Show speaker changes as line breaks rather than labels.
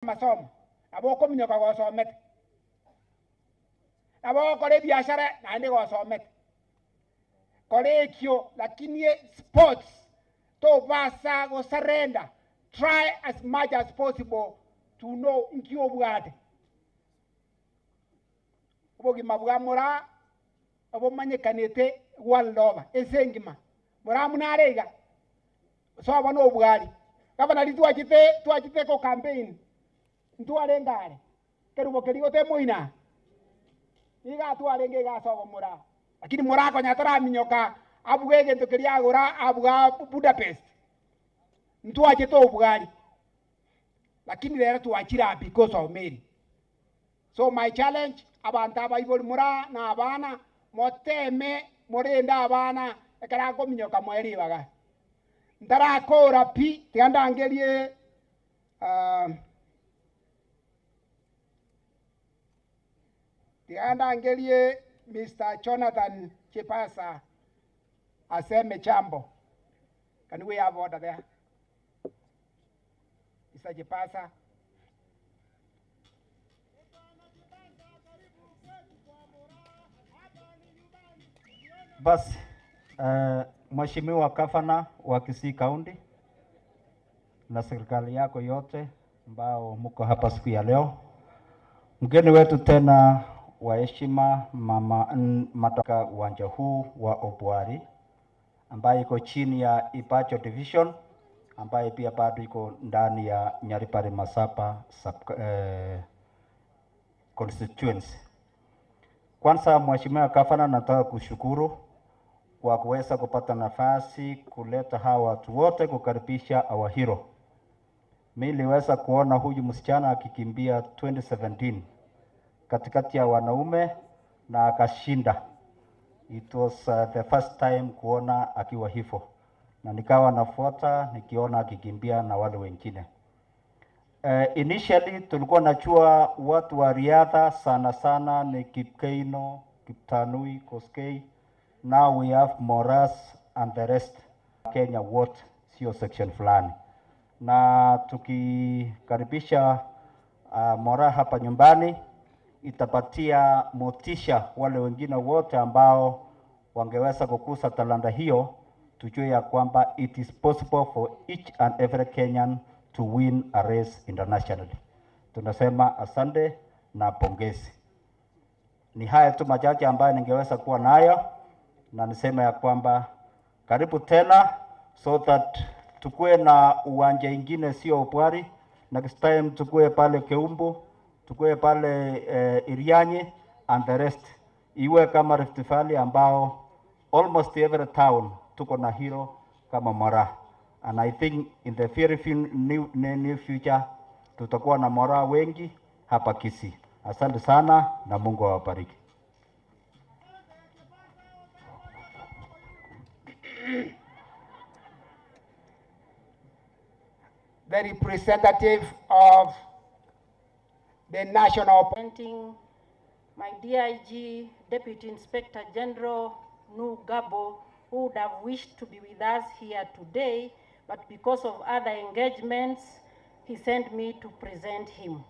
Masomo nabo okominyoka gosomete, nabo ogokora ebiashara naende gosomete, kora ekio. Lakini sports tobasa gosurrender, try as much as possible to know nki obwate. Obogima bwa Moraa obomanyekanete world over, ense engima. Moraa muna are iga sobo na obwari. Gavana, ri twachite ko campaign ntwarenge are kerubo keria gote moina iga twarenge iga sobo Moraa, lakini Moraa konya taraminyoka abwe egento keria agora abwa Budapest. Ntwachete obwari, lakini rero twachira because of Mary. So my challenge, abantu abaibori Moraa na abana, moteme morende abana ekero akominyoka moe ribaga. Ntarakora pi, tiga ndangerie Mr. Jonathan Chipasa aseme chambo. Can we have order there? Mr. Chipasa.
Basi, Mheshimiwa Gavana wa Kisii County na serikali yako yote ambao mko hapa siku ya leo, mgeni wetu tena wa heshima Mama Matoka uwanja huu wa Obwari ambaye iko chini ya Ipacho Division ambaye pia bado iko ndani ya Nyaribari Masaba sub constituency. Kwanza Mheshimiwa Gavana, nataka kushukuru kwa kuweza kupata nafasi kuleta hawa watu wote kukaribisha our hero. Mimi niliweza kuona huyu msichana akikimbia 2017 katikati ya wanaume na akashinda. It was the first time kuona akiwa hivyo, na nikawa nafuata nikiona akikimbia na wale wengine. Initially tulikuwa najua watu wa riadha sana sana ni Kipkeino, Kiptanui, Koskei. Now we have Moras and the rest. Kenya wote, sio section fulani. Na tukikaribisha Moraa hapa nyumbani itapatia motisha wale wengine wote ambao wangeweza kukuza talanta hiyo, tujue ya kwamba it is possible for each and every Kenyan to win a race internationally. Tunasema asante na pongezi. Ni haya tu machache ambayo ningeweza kuwa nayo, na niseme ya kwamba karibu tena, so that tukue na uwanja ingine sio Obwari. Next time tukue pale Keumbu, tukue pale Irianyi and the rest. Iwe kama Rift Valley ambao almost every town tuko na hero kama Moraa. And I think in the very few near future tutakuwa na Moraa wengi hapa Kisii. Asante sana na Mungu awabariki.
The representative of the National
Presenting my DIG, Deputy Inspector General Nu Gabo, who would have wished to be with us here today, but because of other engagements, he sent me to present him.